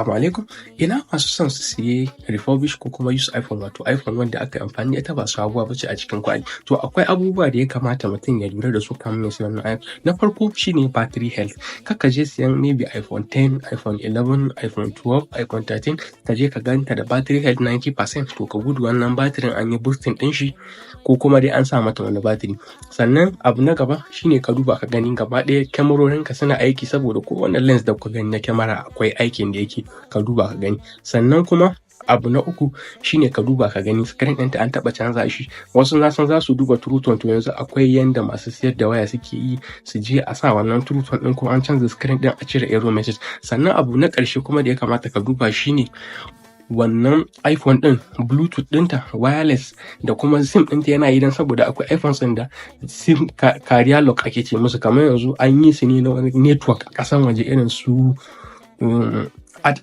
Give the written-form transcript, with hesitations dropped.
Assalamu alaikum. Ina masu son su siye refurbished ko kuma used iPhone, wato iPhone wanda aka yi amfani da ita, ba sabuwa ba ce a cikin kwali. To, akwai abubuwa da ya kamata mutum ya lura da su kamin ya siya wannan iPhone. Na farko shine battery health. Kar ka je siyan maybe iPhone 10, iPhone 11, iPhone 12, iPhone 13, ka je ka ganta da battery health 90%, to ka gudu, wannan batirin an yi boosting ɗin shi ko kuma dai an sa mata wani batiri. Sannan abu na gaba shine ka duba ka gani gaba ɗaya kyamarorinka suna aiki, saboda kowane lens da kuka gani na kyamara akwai aikin da yake, ka duba ka gani. Sannan kuma abu na uku shine ka duba ka gani screen ɗinta an taɓa canza shi. Wasu na san za su duba True Tone. To, yanzu akwai yanda masu siyar da waya suke yi, su je a sa wannan True Tone ɗin ko an canza screen ɗin, a cire error message. Sannan abu na ƙarshe kuma da ya kamata ka duba shine wannan iPhone ɗin, Bluetooth ɗinta, wireless da kuma SIM ɗinta yana yi, don saboda akwai iPhones ɗin da SIM carrier lock ake ce musu, kamar yanzu an yi su ne na wani network a ƙasan waje irin su Add